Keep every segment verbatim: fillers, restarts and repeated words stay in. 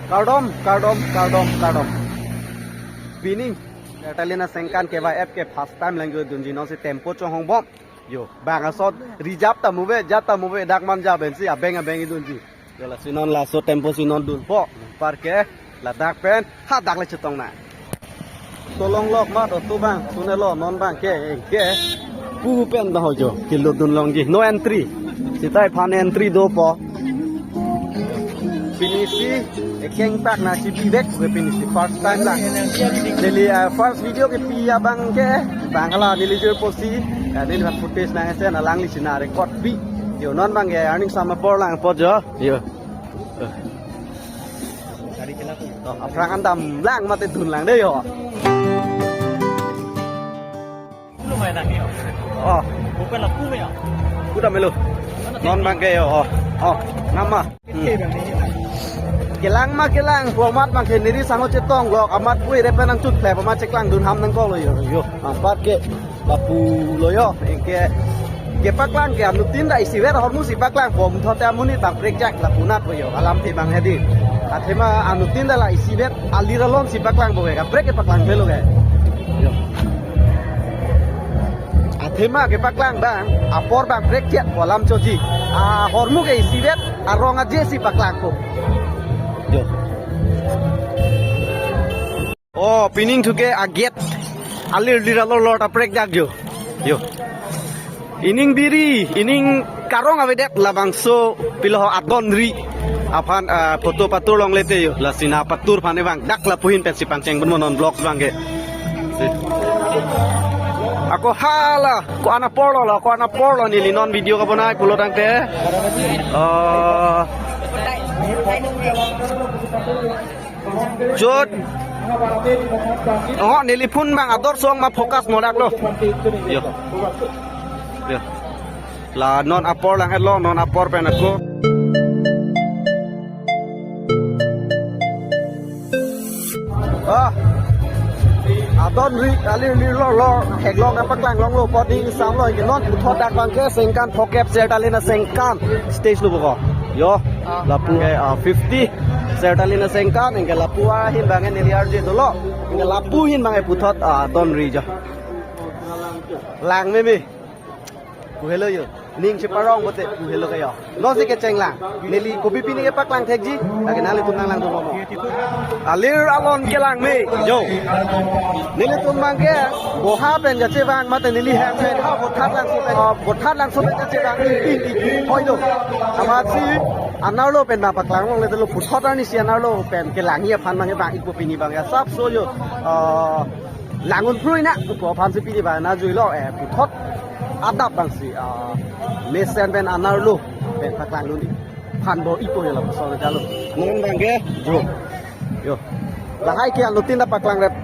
Kardom, kardom, kardom, kardom. Pining, Sertalin Asengkan K Y F ke first time lang jo dunji, non si tempo chonghong bom. Yo, bang asot reserve ta muve, jat ta muve, dak man ja pen si abeng abeng idunji. Yo, lasi non laso tempo si non dunpo. Anparke ladak pen hadak le chetong na. Tolong lok ma do tu bang, tune lo non bang ke, ke. Pu pen ta ho jo, kilo dun longji. No entry. Seta iphan entry dopo. Pini si ekeng tak na chipi bek ke, pini si first time lang. Neli, ah, first video kepi abang ke, bang hala neli jor posi, ah, neli footage nang esen alangli si na record pi. Yo, non bang ke earning sama por lang po jo. Yo. To, aphrang an dam lang mate dun lang de yo. Oh. Bukan lapu ya. Kuda melo. Non bang ke yo. Oh. Oh. Nama. Hmm. Kelang ma kelang, format bang ke neri sango chetong lok, amat pui repen nang chut plep, amat cheklang dun ham nangkok lo yo. Yo. Anparke lapu lo yo, anke kepaklang ke anuttin ta isivet ahormu si paklang bom thote amonit bang prekjak lapu nat po yo, alamthe bang hedi. Athema anuttin ta la isivet alir alon si paklang po ke, kaprek kepaklang melo ke. Yo. Athema kepaklang bang, apor bang prekjak po alam choji. Ahormu ke isivet arong aje si paklang po. Yo. Oh, pining thuke aget. Alir lir alor lor ta prekjak jo. Yo. Ining biri, ining karong avedet labangso pilo ho adon ri. Aphan, ah, photo patur longle te yo. Lasi na patur aphan e bang dak lapu ahin pen si pangcheng bun mo non vlogs bang ke. Si. Ako hala, ko-an apor lo, ko-an apor lo neli non video kabonai pulo tangte. Oh. Jut. Oh, neli phone bang ador song ma focus modak lo. Yo. Yo. La non apor lang et lo, non apor pen ako. Ah. Adon ri, alir lir lor lor, theklong kapaklang longlo, podi sam lo, non puthot dak bang ke Sengkan phokep Sertalin Asengkan stage lo boko. Yo, lapu ke, ah, fifty, Sertalin Asengkan, anke lapu ahin bang ke neli arje dolo, anke lapu ahin bang ke puthot, ah, adon ri jo. Lang meme. Pu helo yo. Ning cheparong pote pu helo kayo. Non si kecheng lang. Neli kopi pini kepaklang thekji. Lake nanglitum nang langdun mo. Alir alon kelang me. Yo. Nelitum bang ke boha pen jachevang mate neli hem pen ha bothat langso pen. Oh, bothat langso pen jachevang. Pi, pi, pi. Hoi do. Amatsi anerlo pen bang paklang longle te lo puthot arni si anerlo pen kelangji aphan bang ke bang-ikpo pini bang ke. Sapso yo. Oh, lang-un phrui na, ko aphan si pini bang na juilo, eh, puthot adap bang si, ah, mesen pen anerlo pen paklang dun-ik aphan bor-ipo yo lapuson jalo. Non bang ke, yo. Yo. Lahai ke anuttin ta paklang rep.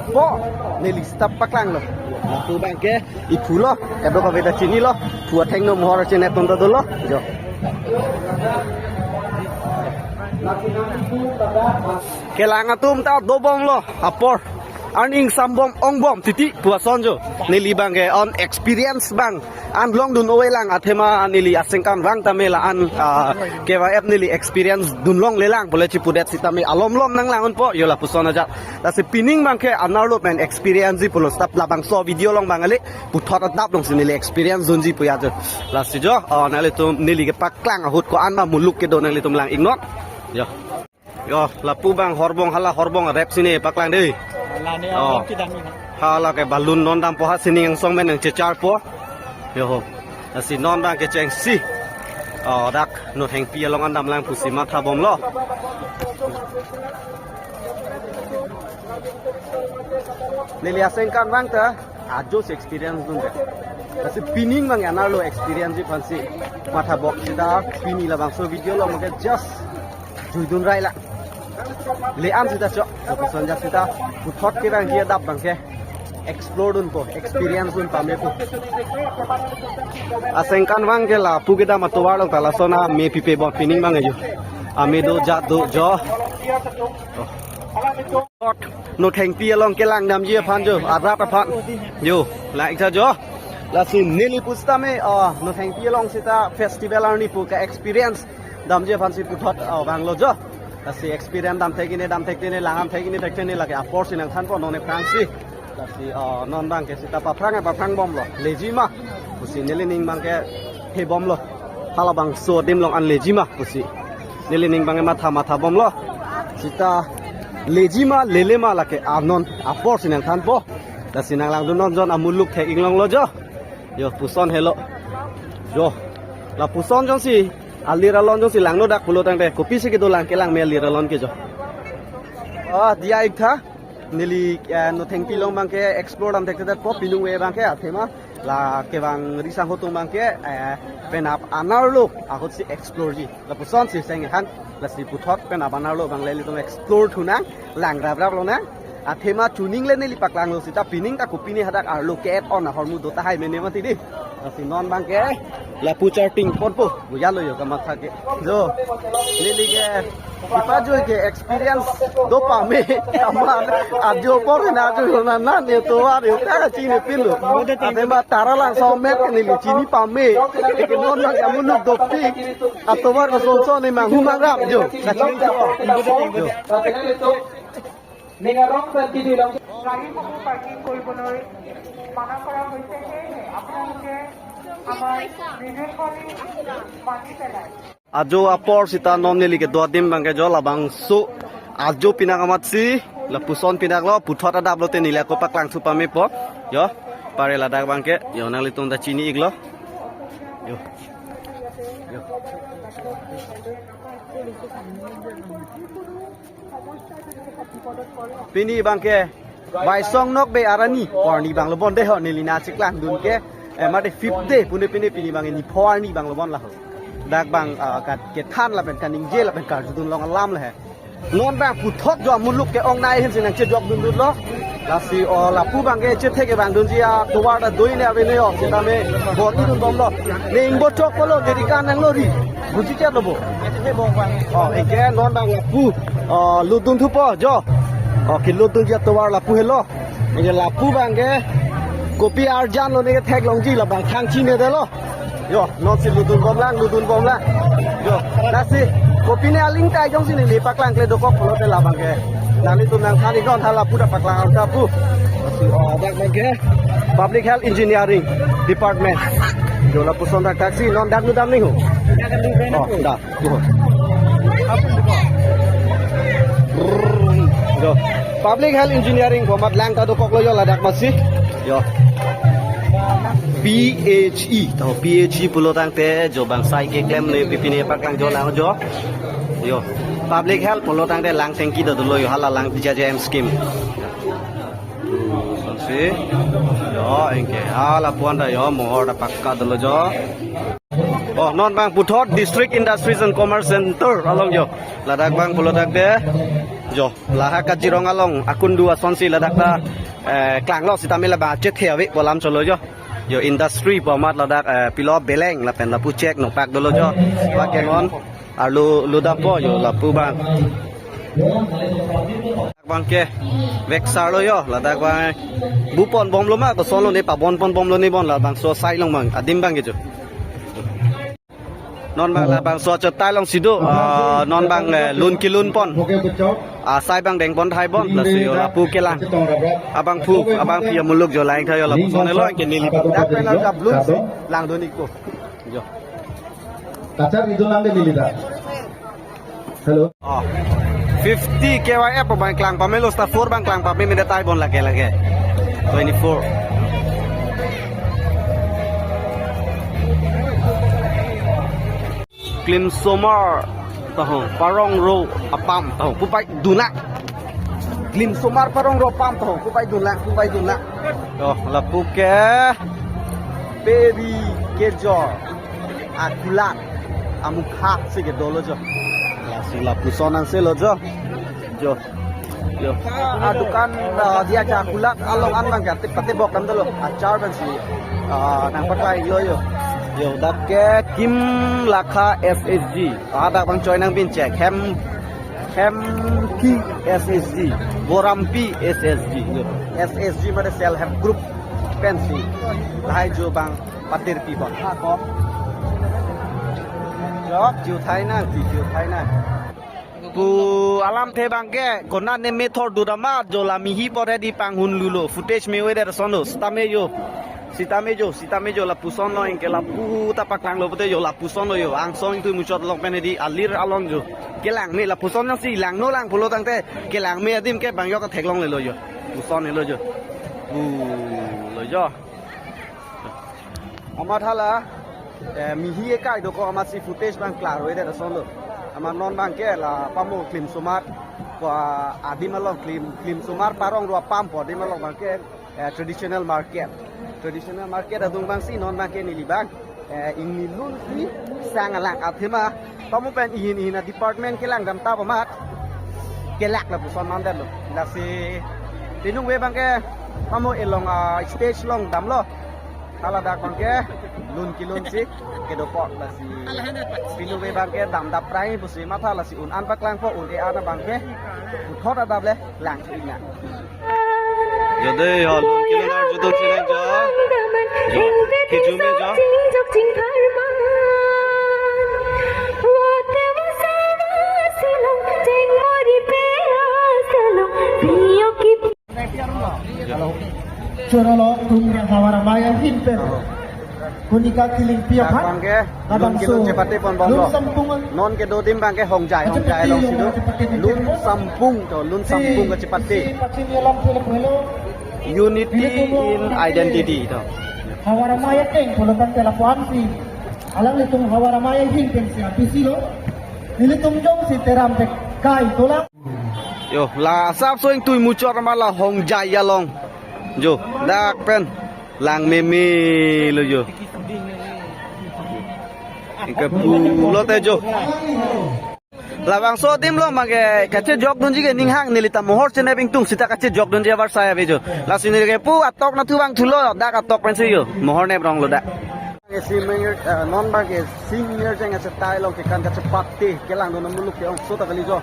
Po, neli seta paklang lo. Lapu bang ke, iphu lo, kadokave ta chinilo, phu athengno mohor chine ton ta dolo. Yo. Kelang atum ta dobom lo, apor. Arni ingsam bom, ong bom, titi, pu ason jo. Neli bang ke on experience bang. An longdun ove lang, athema neli Asengkan vang tame la-an, ah, K Y F neli experience dun longle lang, pule chipudet sitame alom lom nang lang-unpo, yo lapuson ajat. Lasi pining bang ke anerlo pen experience ji pulo stap labangso video along bang ale, puthot adap along si neli experience dunji pu ya jo. Lasi jo, oh, nanglitum neli kepaklang ahut ko-an ma muluk kedo nanglitum lang-iknon. Yo. Yo, lapu bang horbong hala horbong rep sini paklang dei. Hala ne Oh. abang kidang ni na. Hala ke balloon non dampo ha sining angsong pen nangchecharpo. Yo ho. Lasi non bang kechengsi. Oh, dak Nothengpi along an damlang pusi matha bomlo. Neli Asengkan vang ta ajo si experience dunde. Lasi pining bang anerlo experience ji aphan si matha bom seta pini labangso video along ke just juidun rai la. Le-an seta chok, lapuson ajat seta puthot ke bang ke adap bang ke explore dunpo, experience dun pamepo. Asengkan vang ke lapu kedam atovar along ta lason ame pipe bom pining bang ke jo. Ame do jat do jo. Nothengpi along kelang damji aphan jo, arat aphan. Yo, like sa jo. Lasi neli pusitame, ah, Nothengpi along seta festival arni pu ke experience damji aphan si puthot, ah, vanglo jo. Lasi experience dam thek ini, dam thek ini, lang dam thek ini, thek ini lake apor si nangthanpo non aphrangsi. Lasi, oh, non abangke sita paphrang, paphrang bomlo. Leji ma pusi neli ning abangke he bomlo. Halabangso adim along an leji ma pusi neli ning abangke matha, matha bomlo. Sita leji ma, lele ma lake, ah, non apor si nangthanpo. Lasi nanglangdun non jon amuluk thek inglonglo jo. Yo, puson helo. Yo. Lapuson jongsi alir alon jongsi langno dak pulo tangte, kopisi kedo lang kelang me alir alon ke jo. Ah, diya ik tha. Neli, eh, Nothengpi along abangke explore dam thekthepo, pinung ave abangke athema la kevang risang hotung abangke, eh, penap anerlo ahut si explore ji. Lapuson si seng han, lasi puthot penap anerlo abang le ilitum explore thunang, lang raprap lonang. Athema chuning le neli paklanglo sita pining ta kopine hadak arlo ke-et on ahormu do tahai mene mati di. Lasi non abangke lapu charting ponpo, buyalo yo kamatha ke. Jo, neli ke ipa jo ke experience do pame, amat ajo apor na jo na na ne tovar yo ka chinipinlo. Athema Taralangso amet ke neli chinipame. Eke non abang amuluk dopik. Atovar kosonson ne manghu mangrap jo. Kachinito. Jo. গাড়ীসমূহ পাৰ্কিং কৰিবলৈ মানা কৰা হৈছে, সেয়েহে আপোনালোকে আমাৰ নিৰ্দেশাৱলী মানি পেলাই আজো apor sita non neli kedo adim abangke jo labangso ajo pinak amatsi, lapuson pinaklo, puthot adaplo te neli ako paklangthu pamepo. Yo, pare ladak abangke, yo nanglitum ta chini iklo. Yo. Yo. Pini abangke Baisong Nokbe arni, porni abang lobon deho neli nangcheklangdun ke, eh, mate fifth day, pune pine pini abang nipho arni abang lobon laho. Dak abang, ah, kat kethan lapen kaningje lapen karjudun long alam le he. Non abang puthot jo amuluk ke-ong nai ahin si nangchejokdundunlo. Lasi o lapu abangke chethek kevangdunji atovar ta do-i ne ave ne yo, sitame bor-idun bomlo. Ne ingbo chokpolo, America nanglo ri. Buji chat lo bo. Oh, eke non abang lapu. Oh, lutdun thupo jo. Oh, kelutdunji atovar lapu helo. Eke lapu abangke kopi arjan lo ne ketheklongji, labang thang chinedetlo. Yo, non si lutdun bomlang, lutdun bomlang. Yo, lasi kopine aling ta jongsi neli paklangkle dokok pulote labangke nanglitum nangthan iknon, hala pu ta paklang ta pu. Lasi, oh, dak abangke Public Health Engineering Department. Yo, lapuson dak taxi non dak nu dam ning ho. Oh, dak. Yo. Yo. Public Health Engineering komat lang ta dokoklo yo ladak amatsi. Yo. P H E, to P H E pulo tangte jo bang sai keklem le pipine paklang jo lang jo. Yo. Public Health pulo tangte lang tangki dolo yo, hala lang P J J M scheme. Sonsi. Yo, anke hala pu-an ta yo mohor ta pakka dolo jo. Oh, non abang puthot District Industries and Commerce Center along jo. Ladak abang pulo tangte jo, lahai Kaziranga along akundu asonsi ladak ta, eh, klanglo sitame labang chethe ave pu alam cholo jo. Yo, industry pu amat ladak, eh, pilo beleng lapen lapu chek nopak dolo jo. Abangke non arlo lutdampo yo lapu abang. Abangke veksarlo yo, ladak abang bu pon bomlo ma, kosonlo ne pabon pon bomlo ne bon, labangso asai along abang adim abangke jo. Non abang labangso achetai alongsi do, ah, non abang, eh, lun kelun pon. Ah, asai abang deng pon thai bon, lasi yo lapu kelang. Abang phu, abang phi amuluk jo lang tha yo lapuson helo, anke neli dak penal kap lun langdun ikpo. Jo. Kachar itu nang de neli ta. Hello. Oh. Fifty K Y F abang klang pamelo, sita four abang klang pamelo, mede tai bon lake lake. Twenty-four. Klimsomar taho, parong ro apam taho, pupai dunlak. Klimsomar parong ro apam taho, pupai dunlak, pupai dunlak. Yo, lapu ke Peri Kejor akulat amukha si kedolo jo. Lasi lapuson nangselo jo. Jo. Yo. Ah, dukan, ah, dia cha akulat along an abangke ati pati bok kan dolo. Achar pensi, ah, nangpaklanglo yo. Yo, dak ke Kim Lakha S H G. Ah, dak abang choi nang bin chek. Hem, Hem Ki S H G. Borampi S H G. Yo. S H G mane self help group pensi. Lahai jo abang patir pi bon. Ha ko. Jo, jiu thai nang, jiu thai nang. Pu alamthe abangke konat ne methor dut amat jo la mihi apor hedi panghun lulo, footage me-oi det ason lo, sitame jo. Sitame jo, sitame jo, lapuson lo anke lapu ta paklanglo pute jo, lapuson lo jo. Angsong ingtui muchot along pen hedi alir along jo. Kelang me lapuson jongsi langno lang pulo tangte kelang me adim ke bang yok theklonglelo jo. Puson helo jo. Pu lo jo. Amat hala, eh, mihi ekai dokok amatsi footage abang klar oi det ason lo. Amat non abangke la pamo klim somar ko adim along, klim, klim somar parong ro apam po adim along abangke, eh, traditional market. Traditional market adung abangsi non abangke neli abang, eh, ingni lunsi sang alang athema pamo pen ihin ihin a-department kelang dam ta amat kelak lapuson mandetlo. Lasi pinung ve abangke pamo elong a-stage along damlo. Haladak abangke lun kelunsi kedopok, lasi pinung ve abangke dam dap prai pusi matha, lasi un an paklangpo, un-e an abangke puthot adap le lang su ina. Jo dei, ho, lun kelun arjudun silang jo. Jo, kejum me jo. Chorolo tum havar amei ahin pen. Konika kiling piak hat. Abangke lun kelun chepate pon bomlo. Lun sampung. Non kedo adim abangke Hongjai, Hongjai alongsi do. Lun sampung to, lun sampung kachepate. Unity in identity to. Havar amei ateng pulo tangte lapu-an si. Alanglitum havar amei ahin pensi apisi lo. Nelitum jongsi teram te kai tolang. Jo, la asapso ingtui muchot amat la Hongjai along. Jo, dak pen lang meme lo jo. Ingke pulote jo. Labangso adim lo mage kachejokdunji ke ninghang, neli ta mohor chenep ingtung sita kachejokdunji abar saya bejo. Lasi neli ke pu atok nathu abang thulo, dak atok pensi jo. Mohor nep ronglo dak. Senior, eh, non abangke senior jeng achetai along kekan kachepate kelangdun amuluk ke-ong so ta kali jo.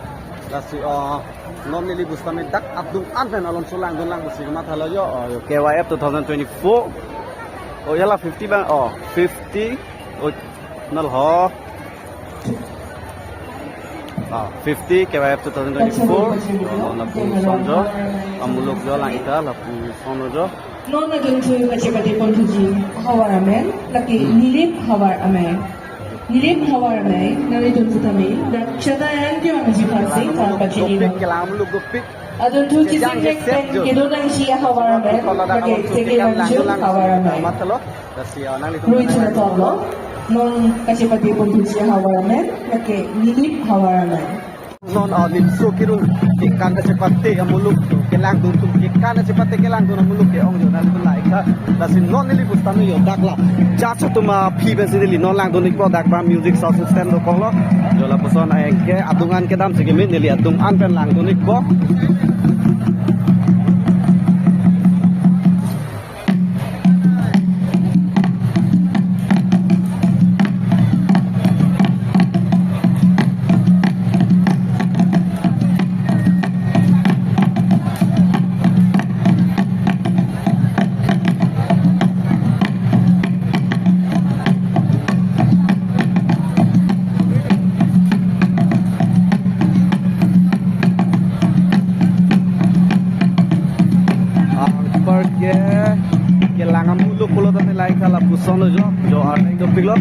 Lasi, eh, non neli bus tame dak adung an pen alom so langdun lang pusi kematha lo jo. Oh, jo, K Y F two thousand twenty-four. Oh, hala fifty abang. Oh, fifty. Oh, nal ho. Ah, fifty K Y F two thousand twenty-four. Oh, lapuson jo. Amuluk jo lang ita, lapuson jo. Non adunthu kachepate ponthuji havar amen, lake Nilip havar amei. Nilip havar amei, nanglitum sitame dak chata yang kyo ang ji phansi kan pachini lo. Kelang amuluk dopik. Adunthu kising nek pen kedo nangji havar amen, lake Seke Lamjung havar amei. Lasi, ah, nanglitum rui chuna toklo, non kachepate ponthuji havar amen, lake Nilip havar amei. Non, ah, nimso kirung kekan kachepate amuluk, kelangdun atum kekan kachepate kelangdun amuluk ke-ong jo nanglitum la-ik tha. Lasi non neli bus tame jo dak la judge atum aphi pensi neli non langdun-ikpo, dak abang music sound system dokoklo. Jo lapuson anke adung an kedamsi keme, neli adung an pen langdun-ikpo. Anparke kelang amuluk pulo tangte la-ik tha lapuson lo jo, jo arneng dopiklo.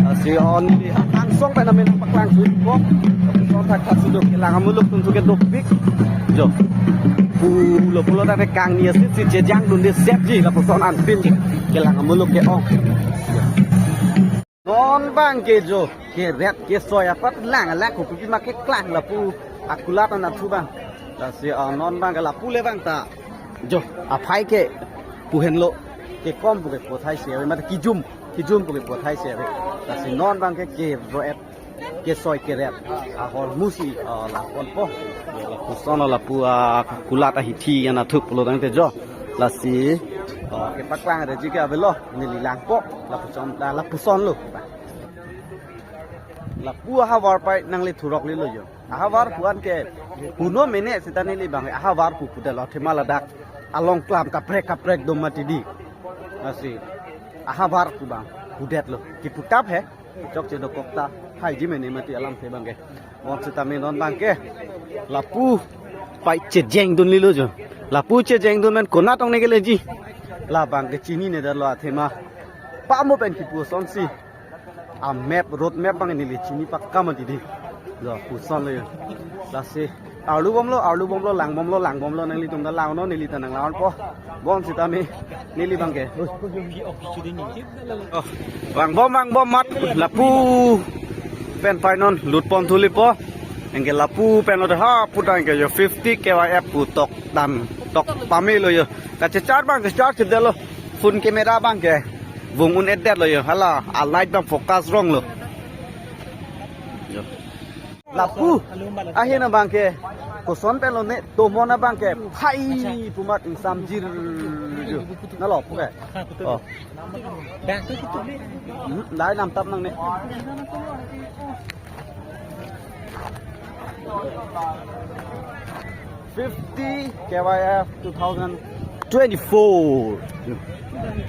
Lasi on li angsong pen amen paklang supo. Lapuson thakthak si do kelang amuluk atum ke dopik. Jo. Pulo pulo tangte kangni asit si jejang dunde setji lapuson anpin kelang amuluk ke-ong. Non abangke jo, keret kesoi apot lang lang kopi ma keklang lapu akulat anat thu abang. Lasi, ah, non abangke lapu le abang ta. Jo, aphai ke pu henlo, kekom pu ke pothai se ave, mate kijum, kijum pu ke pothai se ave. Lasi non abangke keret kesoi keret ahormu si, ah, langponpo. Lapuson lapu akulat ahithi anat thu pulo tangte jo. Lasi, ah, kepaklang reji ke avelo, neli langpo, lapuson, ah, lapuson lo. Lapu ahavar pai nangle thurok lilo jo. Ahavar pu-an ke puno mene sita neli abang ahavar pu pudetlo, athema ladak along klam kaprek kaprek do mati di. Lasi ahavar pu abang pudetlo. Kiputap he, chokche dokok ta. Haiji mene mati alamthe abangke. Bonsitame non abangke lapu pai chejengdun lilo jo. Lapu chejengdun men konat ong ne keleji. La abangke chinine detlo athema. Pamo pen kipu asonsi. A map, road map abang neli chini pakka mati di. Jo, pusonlo jo. Lasi arlu bomlo, arlu bomlo, lang bomlo, lang bomlo, nanglitum ta langnon, neli ta nang langpo. Bonsitame neli abangke. Oh, vang bom, vang bom amat lapu pen painon lut pon thulipo. Anke lapu pen lo ha puta anke jo fifty K Y F pu tok dam tok pamelo jo. Kachechar abang kachechar chedelo. Phone camera abangke vung un-edetlo jo. Hala a light abang focus ronglo. Jo. Lapu ahin abangke koson pen lo ne tomon abangke phai pu amat ingsamjir jo. Nalo puke. Oh. Hmm, dai namtap nangne. Fifty K Y F two thousand twenty-four.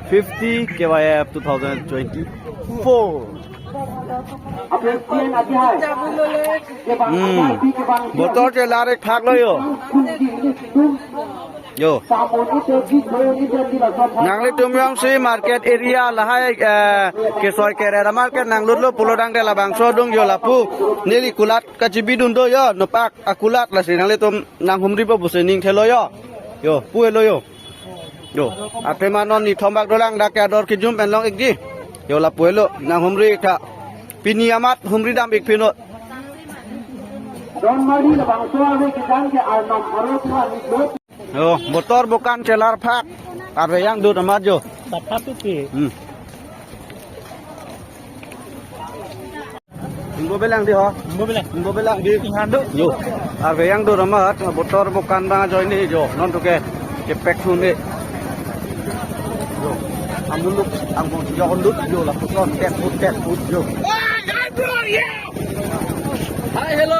Fifty K Y F two thousand twenty-four. Hmm. Botor chelar-ik phak lo jo. Jo. Nanglitum jongsi market area lahai, eh, kesoi kere market nanglutlo pulo tangte labangso adung jo lapu neli kulat kachibidun do jo, nopak akulat lasi nanglitum nanghumripo pusi ning thelo jo. Jo, pu helo jo. Jo, athema non nithom bak dolang dak ke ador kejum pen long-ikji. Jo, lapu helo nanghumri tha. Pini amat humri dam-ik pinon. Don mari labangso ave kedang ke arnam aro tuan ikut. Jo, botor bokan chelar phak. Arve jangdut amat jo. Bathap tu pi. Hmm. Ingbo belang di ho. Ingbo belang. Ingbo belang di. Inghan do. Jo. Arve jangdut amat, botor bokan abang ajoine jo. Non tuke kepek thun di. Jo. Amuluk, amuluk jo ondut jo lapuson tek put tek put jo. Hi, hello.